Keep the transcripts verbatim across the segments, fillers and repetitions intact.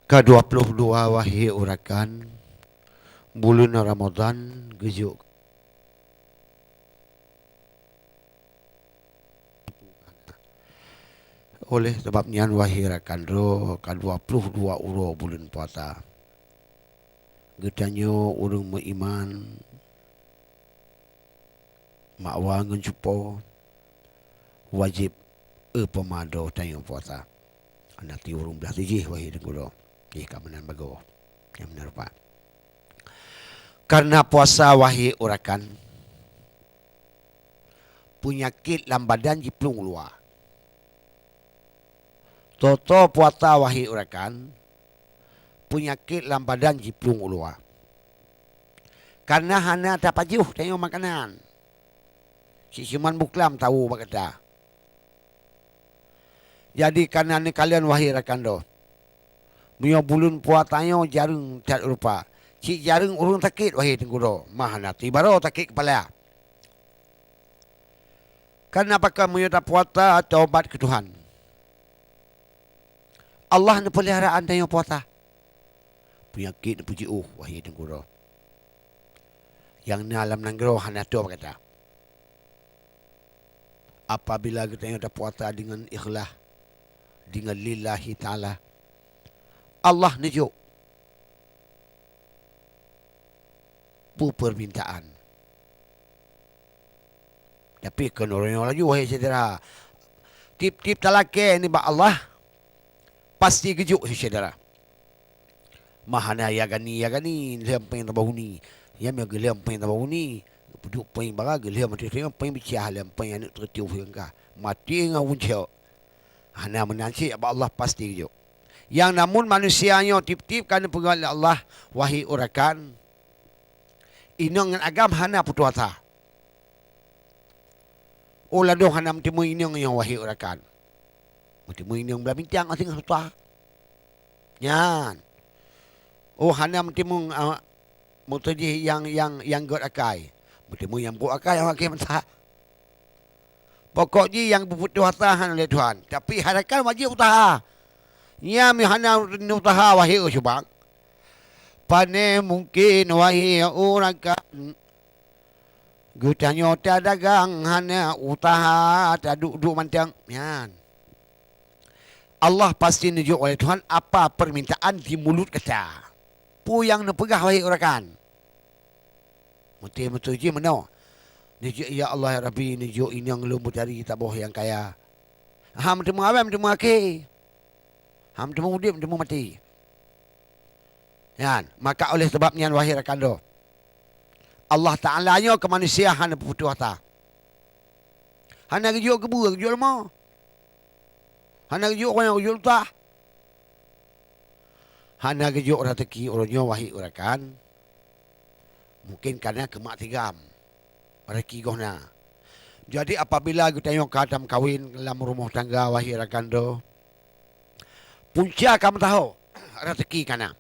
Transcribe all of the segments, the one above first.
Ka dua ploh dua wahé urakan, buleuen Ramadhan geujok. Oleh sabab nyan, wahé rakan droe, ka dua ploh dua uroe buleuen puasa. Geutanyoe ureuëng meuiman, makwa ngon cupo, wajéb eu peumado tanyoe puasa. Hana ti ureuëng blaih tujih, wahé teungku droe. Jih ka meunan bagoe. Nyang meunan rupa. Karena puasa, wahé urakan, peunyakét lam badan jiplueng u luwa. Toto puasa, wahé urakan, peunyakét lam badan jiplueng u luwa. Karena hana tapajoh tanyoe makanan. Cit cuman buklam tawoe bak gata. Jadi, kana neukalon, wahé rakan droe, meunyoe buleuen puasa nyoe jareueng that rupa, cit jareueng ureuëng sakét, wahé teungku droe, mah hana ti baroe sakét keupala. Kana pakon meunyoe tapuasa, taubat keu Tuhan, Allah neupeulihara tanyoe puasa. Peunyakét neupeujiôh, wahé teungku droe. Nyang na lam nanggroe hana toe bak gata. Apabila geutanyoe tapuasa deungon ikhlas, deungon lillahi ta'ala, Allah neujok peue peumintaan. Tapi keunoe laju, wahé syedara, tieb-tieb talakée nibak Allah, pasti geujok, syedara. Mah hana ya gani, ya gani, lheueh péng tabahuni. Ya, meunyoe geulheueh péng tabahuni, peuduek péng bara, geulheueh maté, péng bicah lheueh péng aneuëk teucôh nyang ka maté ngon uncok. Hana meunan cit, bak Allah pasti geujok. Nyang namun manusia nyoe tieb-tieb ka neupeugah lé Allah, wahé urakan, inong ngon agam hana putôh asa. Oh, ladôm hana meuteumé inong nyoe, wahé urakan. Meuteumé inong blah bintang aséng hata. Nyan. Oh, hana meuteumé, ah, meuteujih nyang, nyang, nyang gét akai. Meuteumé nyang brôk akai, nyang akai meusa. Pokok jih nyang beuputôh asa hana lé Tuhan. Tapi harakan wajéb utaha. Nyan meuhana utaha, wahé cubang. Pane mungkin, wahé urakan, geutanyoe tadagang hana utaha, taduek-duek mantong. Nyan. Allah pasti neujok oleh Tuhan apa permintaan di mulut gata. Peue nyang neupeugah, wahé urakan? Meuti-meuti jih meunoe. Neujok, "Ya Allah, ya Rabbi, neujok inong lôn beutari saboh nyang kaya." Ha meuteumé awai, meuteumé akhé. Ha meuteumé udeb, meuteumé maté. Nyan, maka oleh sabab nyan, wahé rakan droe, Allah Taala nyoe keu manusia hana putôh asa. Hana geujok keubeue, geujok leumô. Hana geujok keunoe, geujok luta. Hana geujok raseuki uroe nyoe, wahé urakan. Mungkin kana keumak tigam. Raseuki goh na. Jadi, apabila geutanyoe ka tameukawen lam rumoh tangga, wahé rakan droe, punca ka meusaho, raseuki kana.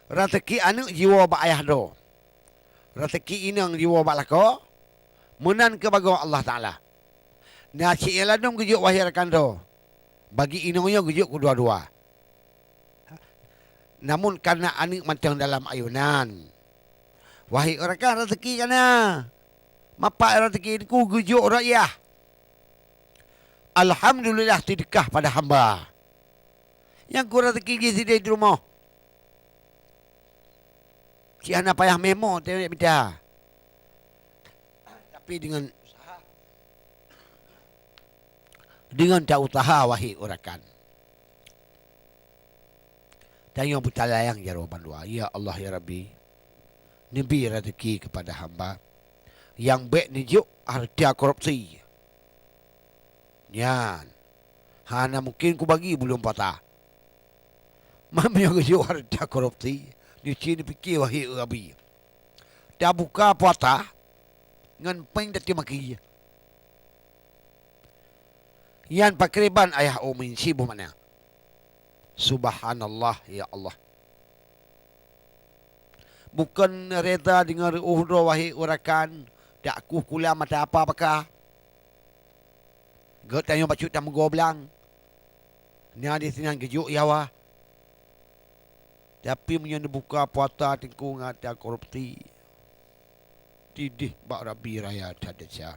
Raseuki aneuëk jiwoe bak ayah droe. Raseuki inong jiwoe bak lakoe. Meunan keuh bagoe Allah Taala. Na cit nyang ladôm geujok, wahé rakan droe. Bagi inong nyoe geujok keudua-dua. Namun kana aneuëk mantong dalam ayunan. Wahé rakan, raseuki kana. Mapat raseuki ku geujok raya. Alhamdulillah, seudeukah pada hamba. Nyang ku raseuki jih sideh di rumoh. Cit hana payah memo teuh mita. Tapi deungon usaha, deungon ta-usaha, wahé urakan. Tanyoe beutalayang jaroe bandua, "Ya Allah, ya Rabbi, neubi raseuki keupada hamba nyang bék neujok hareuta korupsi." Nyan, hana mungken kubagi buleuen puasa. Meunyoe geujok hareuta korupsi, neuci neupike, wahé Rabbi. Tabuka puasa ngon péng tatimaki. Nyan pakriban ayah Umi siboh makna. Subhanallah, ya Allah. Bukon reda deungon reuôh droe, wahé urakan, dak kuh kulam mata apa baka. Geutanyoe bacut tameugoe blang. Na di sinan geujok yawa. Tapi meunyoe neubuka puasa Teungku ngon atra korupsi, dideh bak Rabbi raya that desya.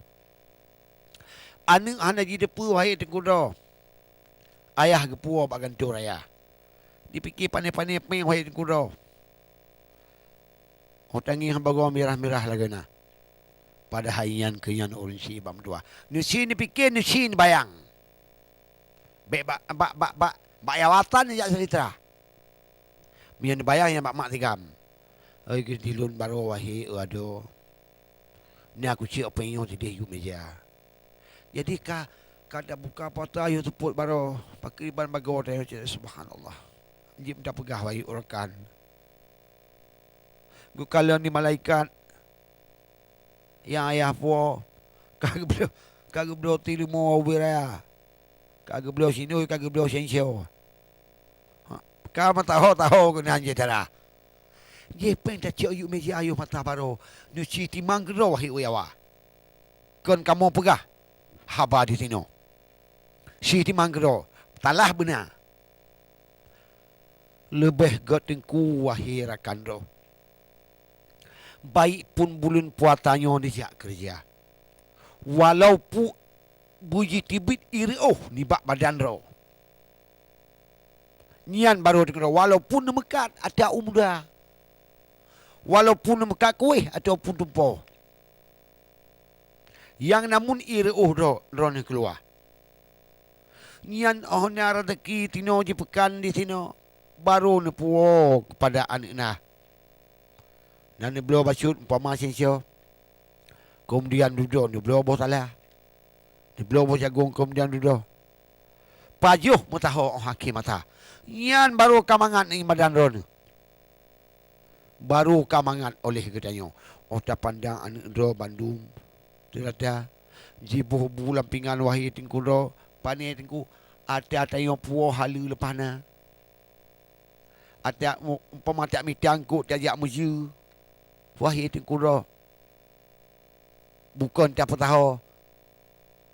Aneuk hana jiteupeue wahé Teungku droe. Ayah geupuwoe bak gantoe raya. Dipike pané-pané péng wahé Teungku droe. Óh tangieng bagoe mirah-mirah lagée na. Padahai nyan keu nyan ureuëng sie bak meutuah. Neusie neupike, neusie neubayang. Bék bak, bak, bak, bak, bak Yawa tan neujak seulitra. Meunyoe neubayang nyang bak mak tigam. Oi, geudilon baroe wahé, eu adoe. Na kucék péng nyoe sideh yup méja. Jadi ka, ka tabuka puasa yoh seupôt baroe, pakriban bagoe tanyoe cit, subhanallah. Jeuet tapeugah wahé ureuëng rakan. Geukalon di malaikat, nyang ayah po, ka geubloe, ka geubloe tileumô ubé raya, ka geubloe sinui, ka geubloe senso. Ha, ka meusaho-saho keunan jih dara. Jih péng tacok yup méja yoh mata baroe, neusie timang keudroe wahé u Yawa. Kon kamoe peugah haba disinoe. Sie timang keudroe, talah beuna. Leubeh gét Teungku wahé rakan droe. Baik pun buleuen puasa nyoe neujak keureuja. Walaupun beujiteubiet ié reuôh nibak badan droe. Nyan baroe Teungku droe, walaupun neumeukat atra u muda. Walaupun neumeukat kuéh ataupun tumpo. Nyang namun ié reuôh droe, droeneuh keuluwa. Nyan óh na raseuki tinoe jipeukan disinoe, baroe neupuwoe keupada aneuk na. Na neubloe bacut umpama senso, keumudian dudoe neubloe boh tala, neubloe boh jagong keumudian dudoe. Pajoh meusaho óh akhé masa. Nyan baroe ka mangat ngon badan droeneuh. Baroe ka mangat óh lheueh geutanyoe. Óh tapandang aneuk droe bandum, teurata jiboh bu lam pingan wahé Teungku droe, pané Teungku, atra tanyoe puwoe haleue leupah na. Atra mu-, umpama atra mita eungkôt tajak meujeu, wahé Teungku droe. Bukon tapeusaho,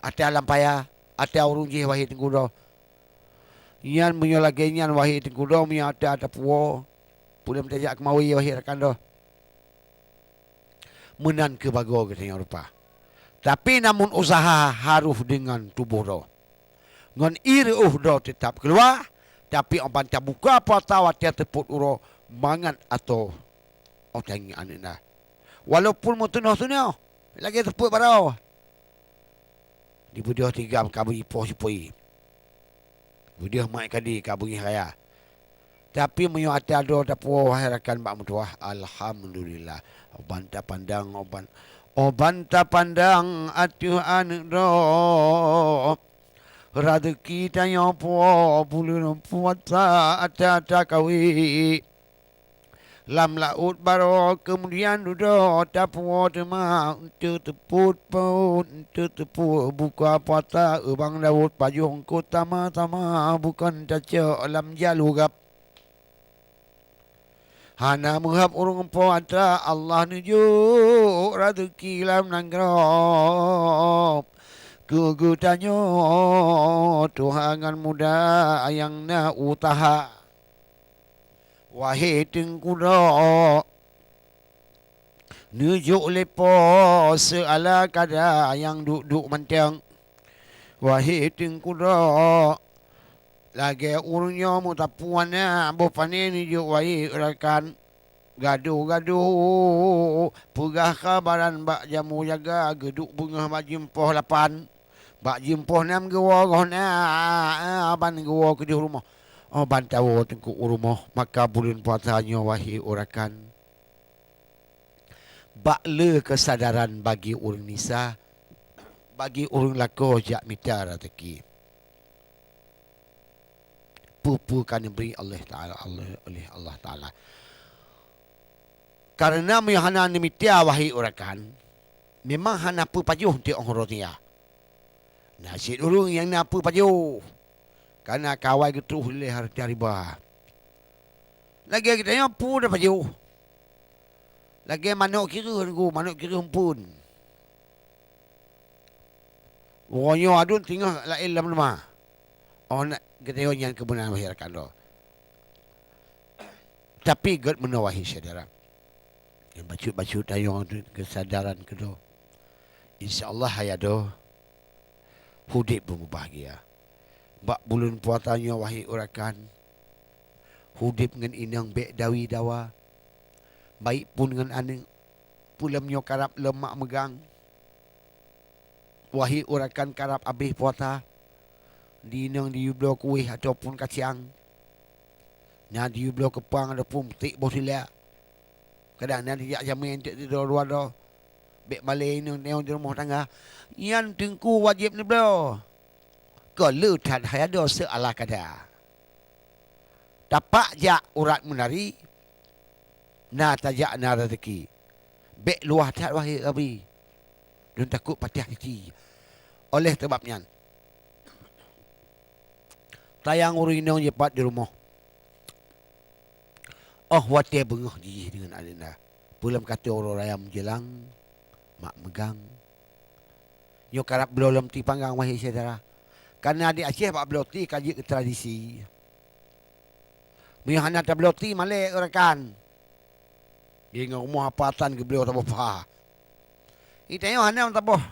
atra lam paya, atra ureuëng jih wahé Teungku droe. Nyan meunyoe lagée nyan wahé Teungku droe, meunyoe atra tapuwoe, peue lom tajak keumawe wahé rakan droe. Meunan keuh bagoe geutanyoe rupa. Tapi namun useuha harôh deungon tuboh droe. Ngon ié reuôh droe teutab keuluwa, tapi óh ban tabuka puasa watée seupôt uroe mangat ateueh óh tangieng aneuk na. Walaupun meutunoh-tunoh, lagée seupôt baroe. Dibeudôh tigam ka beujipoh sipui. Beudôh mat kadi ka beungéh raya. Tapi meunyoe atra droe tapuwoe wahé rakan bak meutuwah, alhamdulillah. Óh ban tapandang, óh ban, óh ban tapandang ateueh aneuk droe. Raseuki tanyoe puwoe buleuen puasa atra-atra kawe. Lam laôt baroe keumudian dudoe tapuwoe teuma, eunteuk teupot peuet, eunteuk teupot buka puasa, Abang Daud pajoh eungkôt sama-sama bukon tacok lam jalô gab. Hana meuhab ureuëng po atra Allah neujok raseuki lam nanggroe. Keu geutanyoe tuha ngon muda nyang na useuha. Wahé Teungku droe, neujok lé Po seuala kada nyang duek-duek mantong. Wahé Teungku droe, lagée ureuëng nyoe meusapeue na boh pané neujok wahé rakan. Gadoh-gadoh peugah kabaran bak jamô jaga geuduek beungoh bak jeuem poh lapan. Bak jeuem poh nam geuwoe goh na, ban geuwoe keudeh rumoh. Óh ban tawoe Teungku u rumoh, maka buleuen puasa nyoe wahé rakan. Bak le keusadaran bagi ureuëng nisa, bagi ureuëng lakoe jak mita raseuki. Peue-peue ka neubri Allah Taala, Allah, oleh Allah Taala. Kareuna meunyoe hana neumita wahé rakan, memang hana peue pajoh teuh óh roti nyan. Na cit ureuëng nyang na peue pajoh, kareuna ka awai geutroh lé hareuta riba. Lagée geutanyoe peue na pajoh. Lagée manök kireueng, manök kireueng phon. Uroe nyoe aduen singoh laén lam leumah. Óh na geutanyoe nyan keubeunaran wahé rakan droe. Tapi gét meunoe, wahé syedara, nyang bacut-bacut tanyoe keusadaran keudroe, insya Allah hai adoe udeb beumubahgia. Bak buleuen puasa nyoe, wahé urakan, udeb ngon inong bék dawi dawa, baik phon ngon aneuëk. Peulom nyoe karab lom mak meugang, wahé urakan, karab abéh puasa, di inong diyue bloe kueh ataupun kacang, na diyue bloe keupang ataupun meuték boh silak. Kadang na dijak jamé eunteuk sidroe dua droe, bék malée inong tanyoe di rumoh tangga. Nyan teungku wajéb neubloe. Kon le that hai adoe, seuala kada. Tapak jak urat meunari, na tajak na raseuki. Bék luwah that, wahé Abi, lôn takot patéh cicém. Oleh sabab nyan, tayang ureuëng inong jipat di rumoh. Óh watée beungoh jih deungon aneuëk na, peulom ka troh uroe raya meujelang mak meugang. Nyoe karab bloe lom tipanggang, wahé syedara, kareuna di Aceh bak bloe ti ka jeuet keu tradisi. Meunyoe hana tabloe ti malée urakan, di ngon rumoh apa tan geubloe saboh pha. Di tanyoe hana meusaboh.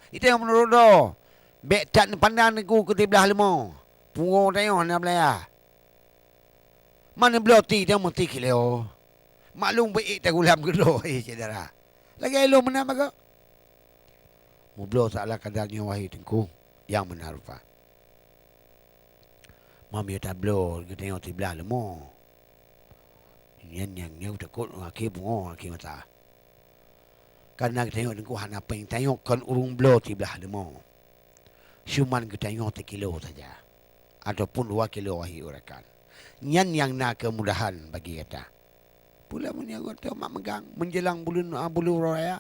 Di tanyoe meunurot droe, bék that neupandang teungku keu siblaih leumo. Pungo tanyoe hana beulaya. Man neubloe ti tanyoe meusti kilo. Maklum beuék tagulam keudroe, hai syedara. Lagée lôn meunan bagoe. Meubloe seuala kada nyoe, wahé teungku, nyang meunan rupa. Meunyoe tabloe geutanyoe siblaih leumo, nyan nyang nyoe takot akhé pungo akhé masa. Kareuna geutanyoe teungku hana péng, tanyoe kon ureuëng bloe siblaih leumo. Cuman geutanyoe sikilo saja, ataupun dua kilo, wahé urakan. Nyan nyang na keumudahan bagi gata. Pula meunyoe gata mak meugang meujelang buleuen, a, buleuen uroe raya,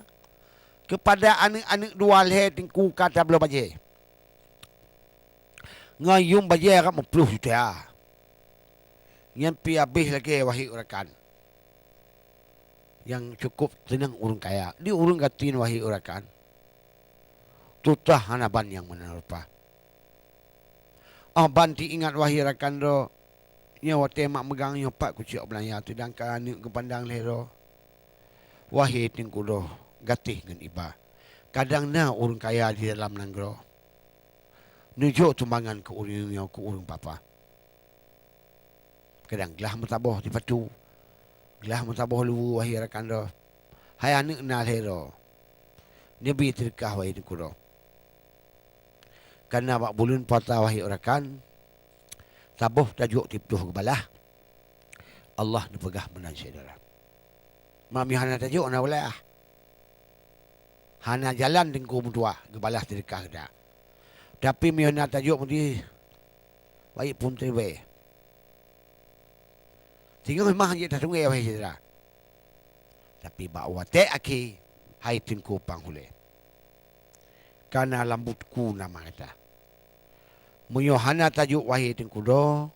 keupada aneuëk-aneuëk dua lhée teungku ka tabloe bajée. Ngon yuem bajée rab meuploh juta. Nyan pih abéh lagée, wahé urakan. Nyang cukôp seunang ureuëng kaya. Di ureuëng gasien, wahé urakan, tutah hana ban nyang meunan rupa. Óh ban teuingat, wahé rakan droe, nyoe watée mak meugang nyoe pat kucok beulanja, seudangkan aneuëk geupandang lhée droe. Wahé teungku droe, gaséh ngon iba. Kadang na ureuëng kaya di dalam nanggroe neujok sumbangan keu ureuëng nyoe keu ureuëng papa. Kadang glah meusaboh sipatu, glah meusaboh luweue, wahé rakan droe. Hai aneuëk na lhée droe, neubi seudeukah, wahé teungku droe. Kareuna bak buleuen puasa, wahé rakan, saboh tajok siploh geubalah, Allah neupeugah meunan syedara. Meunyoe hana tajok, hana balah. Hana jalan teungku meutuah geubalah seudeukah geuda. Tapi meunyoe na tajok meudeh, baik phon teubée. Singoh mah jeuet tateumé, wahé syedara. Tapi bak watée akhé, hai teungku pang hulée, ka na lam buku nama gata. Meunyoe hana tajok, wahé teungku droe,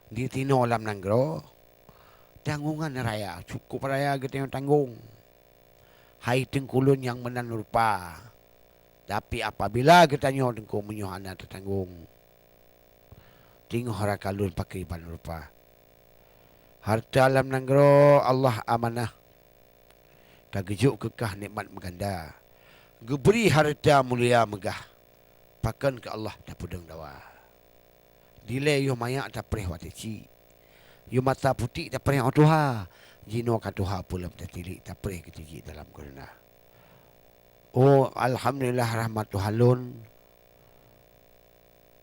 di sinoe lam nanggroe, tanggong raya, cukôp raya geutanyoe tanggong. Hai teungku lôn nyang meunan rupa. Tapi apabila geutanyoe teungku meunyoe hana tatanggong, teungoh rakan lôn pakriban rupa. Hareuta lam nanggroe Allah amanah, ka geujok keu kah nikmat meuganda. Geubri hareuta mulia meugah, pakon keu Allah tapeudong dawa. Dilée yoh manyak tapreh watée cit. Yoh mata putéh tapreh 'oh tuha. Jinoe ka tuha peue lom tatilik tapreh keu tijik dalam keureuna. Oh, alhamdulillah rahmat Tuhan lôn.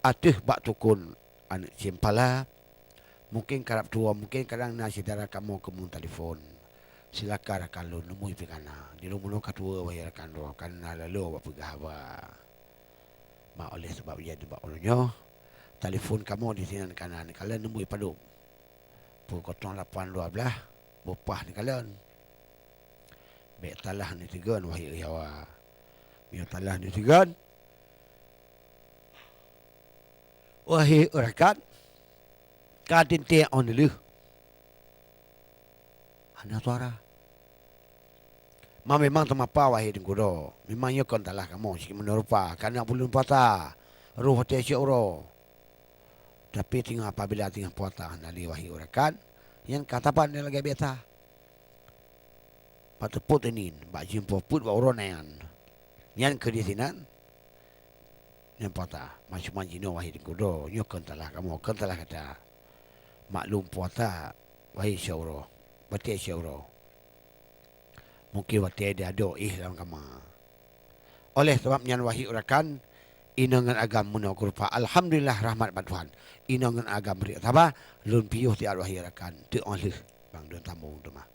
Ateueh bak tukon aneuëk cempala, mungken karab tuwoe, mungken kadang na syedara kamoe keumeung telepon. Silakan rakan lôn, neumui pih ka na. Di lôn meunoe ka tuwoe, wahé rakan droe, ka na laloe bak peugah haba. Ma oleh sabab ija nibak uroe nyoe, telepon kamoe di sinan ka na, neukalon neumui padub. Pukul kosong lapan dua belas, bupah neukalon. Bék salah neuteugon, wahé Jawa. Meunyoe salah neuteugon, wahé rakan, ka teuntée 'oh neulheueh. Hana suara. Ma memang teumapa, wahé teungku droe. Memang nyoe kon salah kamoe, cit meunoe rupa, kareuna buleuen puasa, roh watée syedara. Tapi teungoh apabila teungoh puasa hana lé, wahé rakan, Nyan ka saban nyang lagèe biasa. Bak teupot teunin, bak jimpôh peuet bak uroe nyan. Nyan keu di sinan. Nyan pata, masyuman jinoe wahai teungku droe, nyoe kon salah kamoe, kon salah gata. Maklum puasa, wahai syedara, watèe syedara. Mungken watèe diadoe éh lam kama. Oleh sabab nyan wahai rakan, inong ngon agam meunoe keu rupa, alhamdulillah rahmat bak Tuhan. Inong ngon agam bri saba, lôn piôh siat wahai rakan, teuk óh lheueh bang lôn sambông teuma.